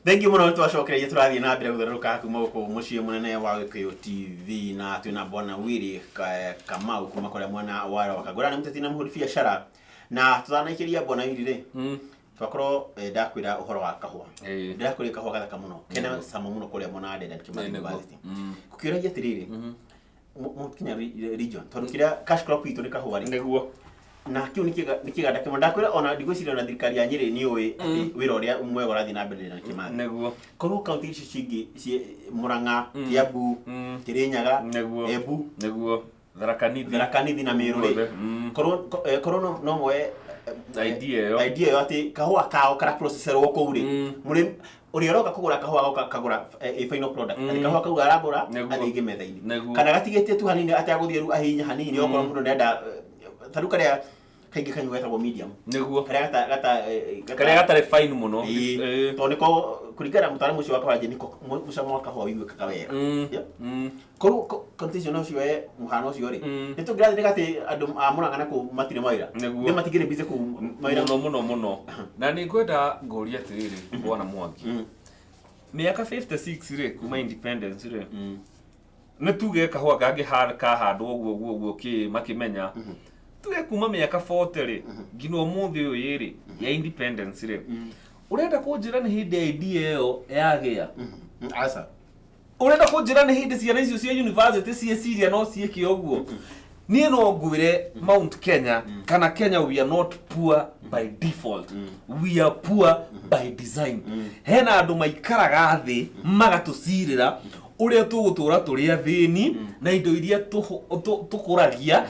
Thank you mũno. Twacokereria, tũrathiĩ na mbere gũtherũka kuma gũkũ mũciĩ mũnene wa Gĩkũyũ TV, na twĩna Bwana Willy Kamau kuma kũrĩa mwena wa Rwakagũra, nĩ mũteti na mũhũri biacara. Na tũtanaikĩria, Bwana Willy rĩ, twakorwo ndakwĩra ũhoro wa kahũa. Ndĩrakwĩra kahũa gathaka mũno, kena cama mũno kũrĩa mwena wa Dedan Kimathi University. Gũkĩũragia atĩrĩrĩ, Mount Kenya region, tondũ kĩrĩa cash crop itũ nĩ kahũa rĩ, na kĩu nĩ kĩganda kĩmwe ndakwĩra. Ona ndigwĩciria ona thirikari ya Nyĩrĩ nĩ ũĩ atĩ wĩra ũrĩa mwega ũrathiĩ na mbere na Kimathi. Korwo kaunti ici cingĩ ciĩ Murang'a, Kiambu, Kirinyaga, Embu, Tharaka Nithi. Tharaka Nithi na Meru rĩ, Guothe. Korwo no moe idea ĩyo. Idea ĩyo atĩ kahũa kao kara processerwo kũu rĩ, mũrĩmi ũrĩa ũroka kũgũra kahũa agoka kagũra a final product, atĩ kahũa kau aragũra athiĩ metha-inĩ, kana gatigĩtie tu hanini atagũthiĩ rĩu ahihinye hanini okorwo mũndũ nĩenda ta rĩu karĩa kaingĩ kanyua getagwo medium, karĩa gata karĩa gatarĩ fine mũno. Ĩĩ, tondũ nĩko kũringana na mũtaaramu ũcio wa kahũa nĩko mũcamo wa kahũa ũiguĩkaga wega. Korwo kaunti icio no cioe mũhano ũcio rĩ, nĩ tũngĩrathĩnĩka atĩ andũ a Murang'a na kũu matirĩ mawĩra? Nĩ matingĩrĩ busy kũu mawĩra. Mũno mũno mũno. Na nĩ ngwenda ngũrie atĩrĩrĩ, bwana Mwangi, mĩaka 56 rĩ kuma independence rĩ, nĩ tuge kahũa kangĩ kahandwo ũguo ũguo ũguo kĩ makĩmenya, tuge kuma mĩaka 40 rĩ nginya ũmũthĩ ũyũ rĩ ya independence rĩ, ũrenda kũnjĩra nĩ hĩndĩ ya idea ĩyo yagĩa? Aca. Ũrenda kũnjĩra nĩ hĩndĩ ciana icio cia university ciĩciria no ciĩke ũguo? Niĩ no ngwĩre Mount Kenya kana Kenya, we are not poor by default, we are poor by design. Hena andũ maikaraga thĩ magatũcirĩra ũrĩa tũgũtũra tũrĩ athĩni na indo iria tũkũragia,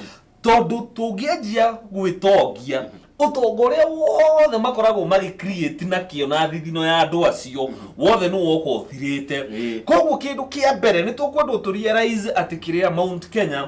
tondũ tũngĩanjia gwĩtongia, ũtonga ũrĩa wothe makoragwo magĩ create na kĩo na thithino ya andũ acio wothe nĩ woka ũthirĩte. Koguo kĩndũ kĩa mbere nĩ tũkwendwo tũ realize atĩ kĩrĩa Mount Kenya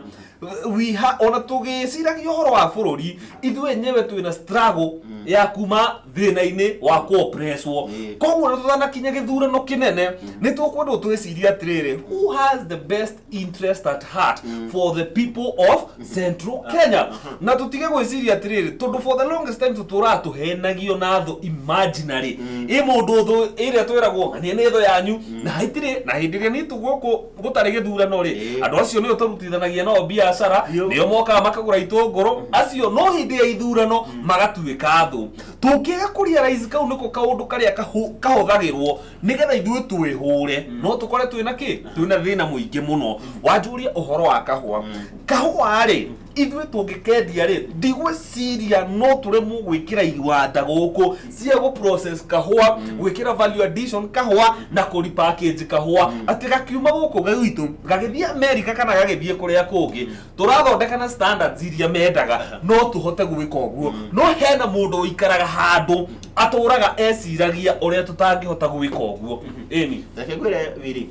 we ha, ona tũgĩciragia ũhoro wa bũrũri, ithuĩ enyewe twĩna struggle ya kuma thĩna-inĩ wa kũoppresswo. Koguo na tũtanakinya gĩthurano kĩnene, nĩ tũkwendwo twĩcirie atĩrĩrĩ, who has the best interest at heart for the people of Central Kenya? Na tũtige gwĩciria atĩrĩrĩ, tondũ for the longest time tũtũraga tũhenagio na thũ imaginary ĩ mũndũ, thũ ĩrĩa twĩragwo ng'ania nĩ thũ yanyu na hatirĩ. Na hĩndĩ ĩrĩa nĩ gũkũ gũtarĩ gĩthurano rĩ, andũ acio nĩo tũrutithanagia nao biacara, nĩo mokaga makagũra itũngũrũ acio, no hĩndĩ ya ithurano magatuĩka thũ. Tũngĩaga kũrealize kau nĩko kaũndũ karĩa kahũthagĩrwo nĩgetha ithuĩ twĩhũre, no tũkore twĩna kĩ, twĩna thĩna mũingĩ mũno. Wanjũria ũhoro wa kahũa, kahũa rĩ, ithuĩ tũngĩkendia rĩ, ndigwĩciria no tũremwo gwĩkĩra iwanda gũkũ cia gũ process kahũa, gwĩkĩra value addition kahũa na kũ repackage kahũa, atĩ gakiuma gũkũ gwitũ gagĩthiĩ America kana gagĩthiĩ kũrĩa kũngĩ, tũrathondeka na standards iria mendaga. No tũhote gwĩka ũguo, no hena mũndũ ũikaraga handũ atũraga eciragia ũrĩa tũtangĩhota gwĩka ũguo, ĩni. Reke ngwĩre, Willy,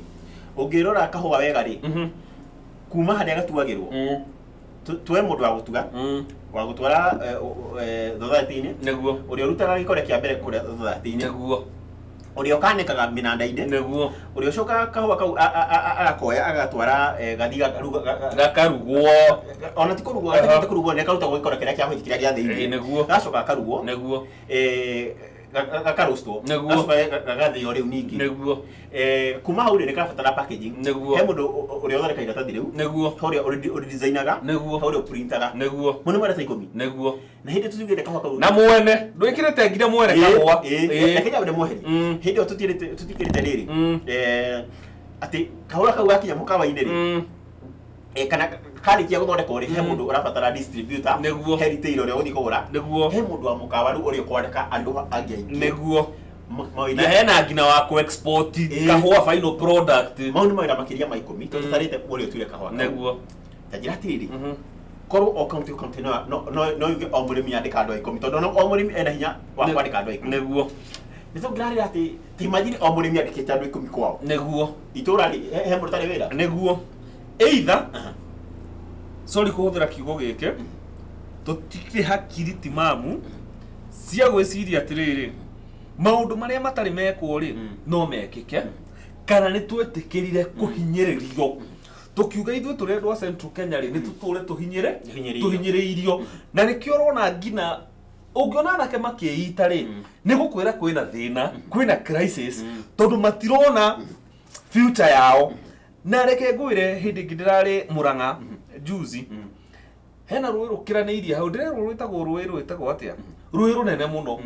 ũngĩrora kahũa wega rĩ, kuma harĩa gatuagĩrwo, tuoe mũndũ wa gũtuga, wa gũtwara thothaitĩ-inĩ, ũrĩa ũrutaga gĩkore kĩa mbere kũrĩa thothaitĩ-inĩ, ũrĩa ũkanĩkaga mĩnanda-inĩ, ũrĩa ũcokaga kahũa kau agakoya agatwara gathiĩ gakarugwo. Ona ti kũrugwo, gatikĩte kũrugwo, nĩ karutagwo gĩkore kĩrĩa kĩa white kĩrĩa gĩa thĩinĩ. Gacoka gakarugwo, gakarostwo, gacoka gagathĩo rĩu ningĩ. Kuma hau rĩ, nĩ karabatara packaging. He mũndũ ũrĩa ũthondekaga iratathi rĩu, he ũrĩa ũrĩdesignaga, he ũrĩa ũprintaga. Mo nĩ mwena ta 10. Na hĩndĩ tũtugĩte kahũa kau Na mwene ndwĩkĩrĩte nginya mwene kahũa. Reke nyambe ndĩmweherie. Hĩndĩ ĩyo tũtikĩrĩte rĩrĩ, atĩ kahũa kau gakinya mũkawa-inĩ rĩ, kana karĩkia gũthondekwo rĩ, he mũndũ ũrabatara distributor, he retailer ũrĩa ũgũthiĩ kũgũra, he mũndũ wa mũkawa rĩu ũrĩa ũkwandĩka andũ angĩ aingĩ. Na hena nginya wa ku export kahũa final product. Mau nĩ mawĩra makĩria ma 10 tondũ tũtarĩte ũrĩa ũtuire kahũa kau. Ta njĩra atĩrĩrĩ, korwo o kaunti o kaunti no yuge o mũrĩmi andĩka andũ a 10, tondũ o mũrĩmi ena hinya wa kwandĩka andũ a 10, nĩ tũngĩrarĩra atĩ ta imagine o mũrĩmi andĩkĩte andũ 10 kwao itũra rĩ, he mũndũ ũtarĩ wĩra. Either, sorry kũhũthĩra kiugo gĩkĩ, tũtikĩrĩ hakiri timamu cia gwĩciria atĩrĩrĩ, maũndũ marĩa matarĩ mekwo rĩ, no mekĩke, kana nĩ twetĩkĩrire kũhinyĩrĩrio tũkiuga ithuĩ tũrĩ andũ a Central Kenya rĩ, nĩ tũtũre tũhinyĩre Tũhinyĩrĩirio. Tũhinyĩrĩirio, na nĩkĩo ũrona ngina Ũngĩona anake makĩita rĩ, nĩ gũkwĩra kwĩna thĩna, kwĩna crisis, tondũ matirona future yao. Na reke ngwĩre, hĩndĩ ĩngĩ ndĩrarĩ Mũrang'a juzi, hena rũĩ rũkĩranĩirie hau, ndĩrerwo rwĩtagwo rũĩ rwĩtagwo atĩa, rũĩ rũnene mũno.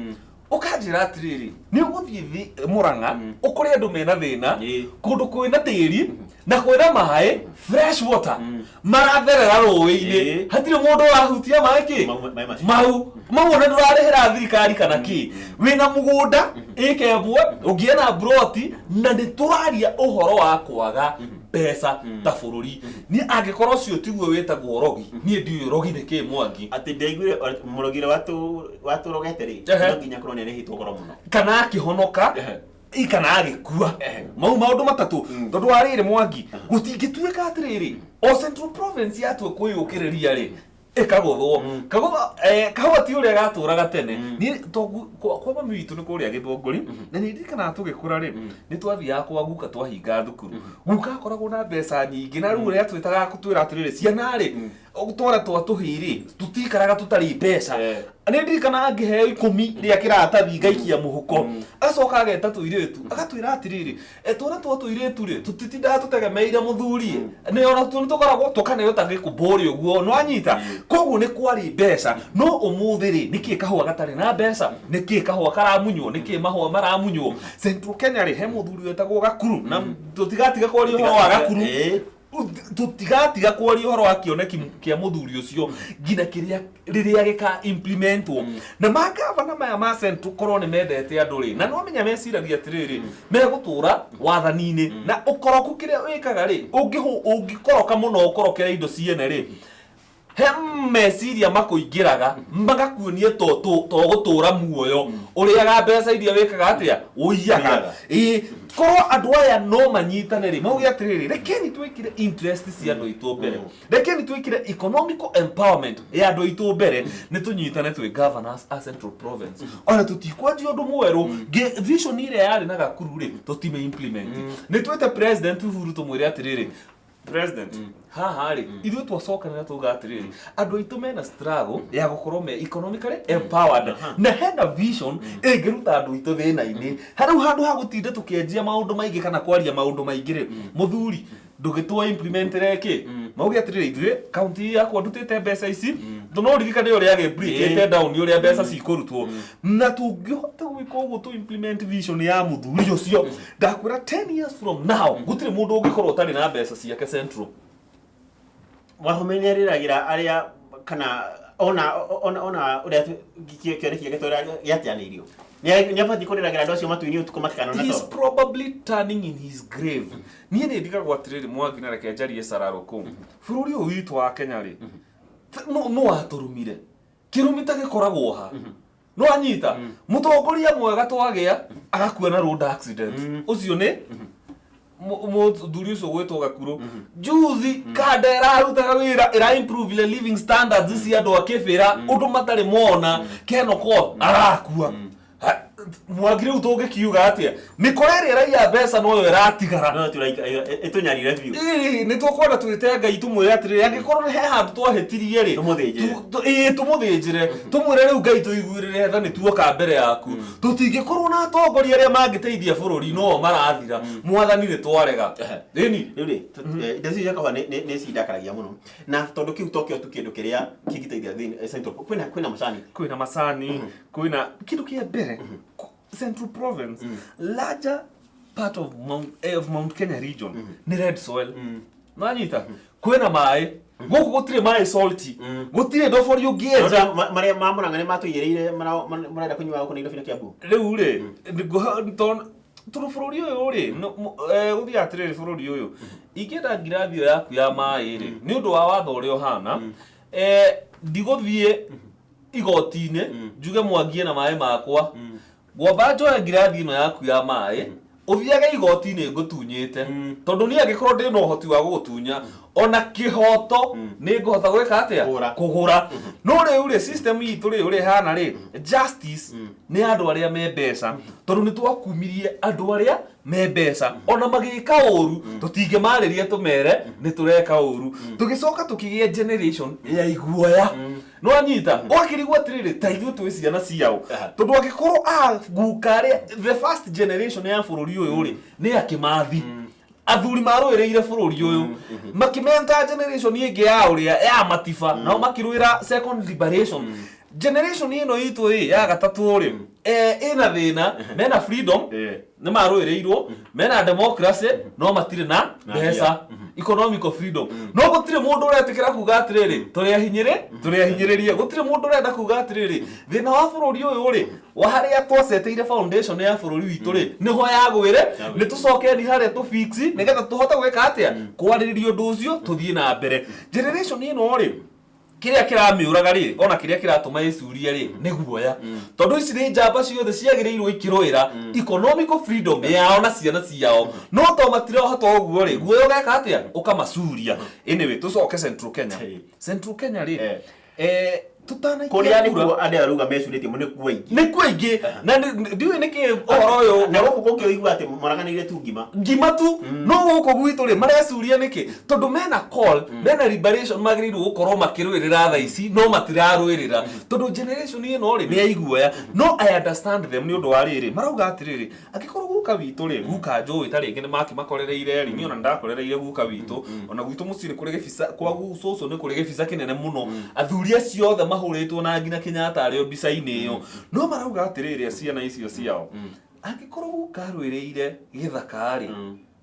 Ũkanjĩra atĩrĩrĩ, nĩ ũgũthiĩ Mũrang'a ũkore andũ mena thĩna, kũndũ kwĩna tĩri na kwĩna maĩ, fresh water maratherera rũĩ-inĩ, hatirĩ mũndũ ũrahutia maĩ kĩ. Maĩ macio. Mau ona ndũrarĩhĩra thirikari kana kĩ. Wĩna mũgũnda ĩka ĩmwe, ũngĩe na mburoti, na nĩ tũraria ũhoro wa kwaga mbeca ta bũrũri. Niĩ angĩkorwo ũcio tiguo wĩtagwo rogi, niĩ ndiũĩ rogi nĩ kĩ, Mwangi. Atĩ ndaiguire mũrogire watũrogete rĩ, no nginya korwo nĩ arĩhĩtwo goro mũno. Kana akĩhonoka, kana agĩkua. Mau maũndũ matatũ, tondũ wa rĩrĩ, Mwangi, gũtingĩtuĩka atĩrĩrĩ, o Central Province yatua kwĩyũkĩrĩria rĩ, ĩkagũthwo kagũtha kahũa ti ũrĩa gatũraga tene. Niĩ to kwa mami witũ nĩ kũrĩa Gĩthũngũri, na nĩ ndirikanaga tũgĩkũra rĩ, nĩ twathiaga kwa guka twahinga thukuru. Guka akoragwo na mbeca nyingĩ, na rĩu ũrĩa atwĩtaga gũtwĩra atĩrĩrĩ, ciana rĩ, twara twa tũhĩ rĩ, tũtikaraga tũtarĩ mbeca. Nĩ ndirikanaga ngĩheo 10 rĩa kĩratathi ngaikia mũhuko, agacoka ageta tũirĩtu agatwĩra atĩrĩrĩ, twana twa tũirĩtu rĩ, tũtitindaga tũtegemeire mũthuri, nĩ ona tu nĩtũkoragwo tũkaneo ta gĩkũmbũrĩ ũguo nĩwanyita. Koguo nĩ kwarĩ mbeca. No ũmũthĩ rĩ, nĩkĩ kahũa gatarĩ na mbeca? Nĩkĩ kahũa karamunywo? Nĩkĩ mahũa maramunywo Central Kenya rĩ? He mũthuri wetagwo Gakuru, na tũtigatiga kwaria ũhoro wa Gakuru. Tũtigatiga kwaria ũhoro wa kĩoneki kĩa mũthuri ũcio nginya kĩrĩa rĩrĩa gĩka implementwo. Na magavana maya ma Central korwo nĩ mendete andũ rĩ, na no menya meciragia atĩrĩrĩ, megũtũra wathani-inĩ na ũkoroku kĩrĩa wĩkaga rĩ, ũngĩkoroka mũno ũkorokere indo ciene rĩ, he meciria makũingĩraga magakuonia to gũtũra muoyo ũrĩaga mbeca iria wĩkaga atĩa, ũiyaga. Ũiyaga. Ĩĩ, korwo andũ aya no manyitane rĩ, mauge atĩrĩrĩ, rekeni twĩkire interest cia andũ aitũ mbere, rekeni twĩkire economical empowerment ya andũ aitũ mbere, nĩ tũnyitane twĩ governors a Central Province, ona tũtikwanjia ũndũ mwerũ. Vision ĩrĩa yarĩ na Gakuru rĩ, tũtime implement. Nĩ twĩte President Uhuru tũmwĩre atĩrĩrĩ, President, haha rĩ, ithuĩ twacokanĩra tuga atĩrĩrĩ, andũ aitũ mena struggle ya gũkorwo me economically empowered, na hena vision ĩngĩruta andũ aitũ thĩna-inĩ. Harĩu handũ ha gũtinda tũkĩanjia maũndũ maingĩ kana kwaria maũndũ maingĩ rĩ, mũthuri ndũgĩtwo implementere kĩ, mauge atĩrĩrĩ, ithuĩ kaunti yakwa ndutĩte mbeca ici. No ũririkane ũrĩa agĩbrĩkĩte down ũrĩa mbeca cikũrutwo, na tũngĩhota gwĩka ũguo tũ implement vision ya mũthuri ũcio, ndakwĩra 10 years from now gũtirĩ mũndũ ũngĩkorwo ũtarĩ na mbeca ciake Central. Wahome nĩ arĩragĩra arĩa kana ona ũrĩa kĩoneki gĩake ũrĩa gĩateanĩirio, nĩ abatiĩ kũrĩragĩra andũ acio matu-inĩ ũtukũ matikanona He's toro. probably turning in his grave. Niĩ nĩ ndigagwo atĩrĩrĩ, Mwangi, na reke njarie cararũkũ, bũrũri ũyũ witũ wa Kenya rĩ, no watũrumire kĩrumi ta gĩkoragwo ha no anyita mũtongoria mwega twagĩa agakua na road accident. Ũcio nĩ mũthuri ũcio gwĩtwo Gakuru juzi, kanda ĩrarutaga wĩra ĩra improve the living standards cia andũ a Kĩbĩra ũndũ matarĩ mona Kenoko arakua. Mwangi, rĩu tũngĩkiuga atĩa? Mĩkora ĩrĩa ĩraiya mbeca noyo ĩratigara. No ĩtũnyarire biũ. Ĩĩ, nĩ tũkwenda twĩte Ngai tũmwĩre atĩrĩrĩ, angĩkorwo he handũ twahĩtirie rĩ, Tũmũthĩnjĩre. Ĩĩ, tũmũthĩnjĩre, tũmwĩre rĩu Ngai tũiguĩrĩre tha, nĩ tuoka mbere yaku. Tũtingĩkorwo na atongoria arĩa mangĩteithia bũrũri no marathira. Mwathani, nĩ twarega. Ĩni. Rĩu rĩ, indo icio cia kahũa nĩ cindakaragia mũno, na tondũ kĩu tokĩo tu kĩndũ kĩrĩa kĩngĩteithia thĩinĩ Central, kwĩna macani. Kwĩna macani, kwĩna kĩndũ kĩa mbere, Central Province, larger part of Mount Kenya region nĩ red soil. Nanyita kwĩna maĩ, gũkũ gũtirĩ maĩ salty, gũtirĩ ndobori ũngĩenja. Marĩa ma Mũrang'a nĩ matũiyĩrĩire, marenda kũnyua gũkũ Nairobi na Kiambu. Rĩu rĩ, tondũ bũrũri ũyũ rĩ, gũthiĩ atĩrĩrĩ, bũrũri ũyũ ingĩenda ngirathi ĩyo yaku ya maĩ rĩ, nĩ ũndũ wa watho ũrĩa ũhana, ndigũthiĩ igoti-inĩ njuge mwangie na maĩ makwa. Ngwamba njoe ngirathi ĩno yaku ya maĩ, ũthiage igoti-inĩ ngũtunyĩte, tondũ niĩ angĩkorwo ndĩ na ũhoti wa gũgũtunya ona kĩhoto, nĩ ngũhota gwĩka atĩa? Kũgũra. Kũgũra. No rĩu rĩ, system itũ rĩ, ũrĩa ĩhana rĩ, justice nĩ andũ arĩa me mbeca, tondũ nĩ twakumirie andũ arĩa me mbeca, ona magĩka ũru tũtingĩmarĩria tũmere nĩ tũreka ũru. Tũgĩcoka tũkĩgĩa generation ya iguoya. No anyita ũgakĩrigwo atĩrĩrĩ, ta ithuĩ twĩ ciana ciao? Tondũ angĩkorwo a guka arĩa the first generation ya bũrũri ũyũ rĩ, nĩ akĩmathi athuri marũĩrĩire bũrũri ũyũ, makĩmenta generation ĩngĩ ya ũrĩa ya matiba, nao makĩrũĩra second liberation. Generation ĩno itũ ĩ ya gatatũ rĩ, ĩna thĩna, mena freedom, nĩ marũĩrĩirwo, mena democracy, no matirĩ na Na mbeca, economical freedom. No gũtirĩ mũndũ ũretĩkĩra kuga atĩrĩrĩ, tũrĩ ahinyĩrĩ, tũrĩ ahinyĩrĩrie. Gũtirĩ mũndũ ũrenda kuga atĩrĩrĩ, thĩna wa bũrũri ũyũ rĩ, wa harĩa twaceteire foundation ya bũrũri witũ rĩ, nĩho yagwĩre. Nĩ tũcokeni harĩa tũ fix nĩgetha tũhote gwĩka atĩa, kwarĩrĩria ũndũ ũcio, tũthiĩ na mbere. Generation ĩno rĩ, kĩrĩa kĩramĩũraga rĩ, ona kĩrĩa kĩratũma ĩcurie rĩ, nĩ guoya, tondũ ici nĩ njamba ciothe ciagĩrĩirwo ikĩrũĩra economical freedom yao na ciana ciao, no to matirahota ũguo rĩ, guoya ũgeka atĩa? Ũkamacuria. Anyway, tũcoke Central Kenya. Central Kenya rĩ, tũtanaikia Kũrĩa kura. Nĩkuo andũ arauga mecurĩtie mũno, nĩkuo aingĩ. Nĩkuo aingĩ, na ndiũĩ nĩkĩ ũhoro ũyũ. Na gũkũ kũngĩ ũigua atĩ moraganĩire tu ngima. Ngima tu. No gũkũ gwitũ rĩ, marecuria nĩkĩ? Tondũ mena call, mena liberation magĩrĩirwo gũkorwo makĩrũĩrĩra thaa ici, no matirarũĩrĩra tondũ generation ĩno rĩ, nĩ aiguoya. No I understand them nĩ ũndũ wa rĩrĩ, marauga atĩrĩrĩ, angĩkorwo guka witũ rĩ, guka njũĩ ta rĩngĩ nĩ makĩmakorereire rĩ, niĩ ona nĩndakorereire guka witũ, ona gwitũ mũciĩ nĩ kũrĩ gĩbica, kwa cũcũ nĩ kũrĩ gĩbica kĩnene mũno, athuri acio othe mahũrĩtwo na nginya Kenyatta arĩ o mbica-inĩ ĩyo. No marauga atĩrĩrĩ, ciana icio ciao, angĩkorwo guka arũĩrĩire gĩthaka rĩ,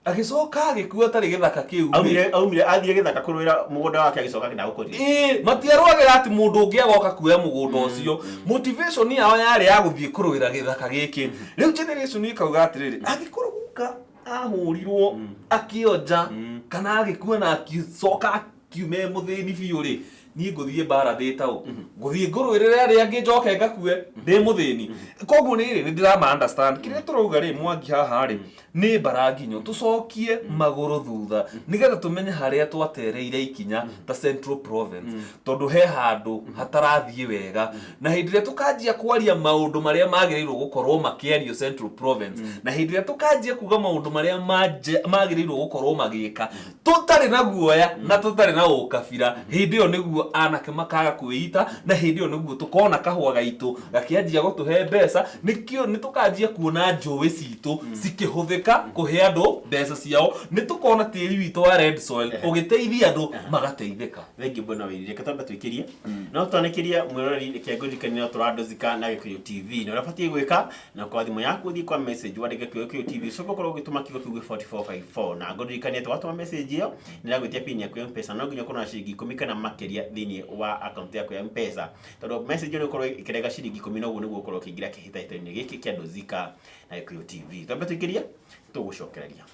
agĩcoka agĩkua atarĩ gĩthaka kĩu rĩ, Aumire athiĩ gĩthaka kũrũĩra mũgũnda wake, agĩcoka ndagũkũrire. Ĩĩ, matiarũagĩra atĩ mũndũ ũngĩ agoka kuoya mũgũnda ũcio. Motivation yao yarĩ ya gũthiĩ kũrũĩra gĩthaka gĩkĩ. Rĩu generation ĩkauga atĩrĩrĩ, angĩkorwo guka ahũrirwo akĩonja kana agĩkua na agĩcoka akiume mũthĩni biũ rĩ, niĩ ngũthiĩ mbara ndĩ taũ, ngũthiĩ ngũrũĩrĩre arĩa angĩ, njoke ngakue ndĩ mũthĩni? Koguo nĩ rĩ, nĩ ndĩrama understand. Kĩrĩa tũrauga rĩ, Mwangi, haha rĩ, nĩ mbara nginyo tũcokie magũrũ thutha nĩgetha tũmenye harĩa twatereire ikinya ta Central Province, tondũ he handũ hatarathiĩ wega. Na hĩndĩ ĩrĩa tũkanjia kwaria maũndũ marĩa magĩrĩirwo gũkorwo makĩario Central Province, na hĩndĩ ĩrĩa tũkanjia kuga maũndũ marĩa magĩrĩirwo gũkorwo magĩka tũtarĩ na guoya na tũtarĩ na ũkabira, hĩndĩ ĩyo nĩguo anake makaga kwĩita, na hĩndĩ ĩyo nĩguo tũkona kahũa gaitũ gakĩanjia gũtũhe mbeca. Nĩkĩo nĩ tũkanjia kuona njũĩ citũ cikĩhũthĩka kũhe andũ mbeca ciao, nĩ tũkona tĩri witũ wa red soil ũgĩteithia andũ magateithĩka. Thengiũ, bwana Wĩri. Reke twambe twĩkĩrie, no twanĩkĩria mwĩroreri, reke ngũririkanie no tũrandũzika na Gĩkũyũ TV, na ũrĩa ũbatiĩ gwĩka na kwa thimũ yaku, ũthiĩ kwa message, wandĩke kiugo Gĩkũyũ TV, ũcoke ũkorwo ũgĩtũma kiugo kĩu gwĩ 4454. Na ngũririkanie atĩ watũma message ĩyo, nĩ ĩragwĩtia pin yaku ya M-Pesa. No nginya ũkorwo na ciringi 10 kana makĩria thĩinĩ wa akaunti yaku ya M-Pesa, tondũ message ĩyo nĩ ũkorwo ĩkĩrenga ciringi 10, na ũguo nĩguo ũkorwo ũkĩingĩra kĩhĩtahĩtano-inĩ gĩkĩ kĩa Ndũzika na Gĩkũyũ TV. Twambe tũikĩrie, tũgũcokereria.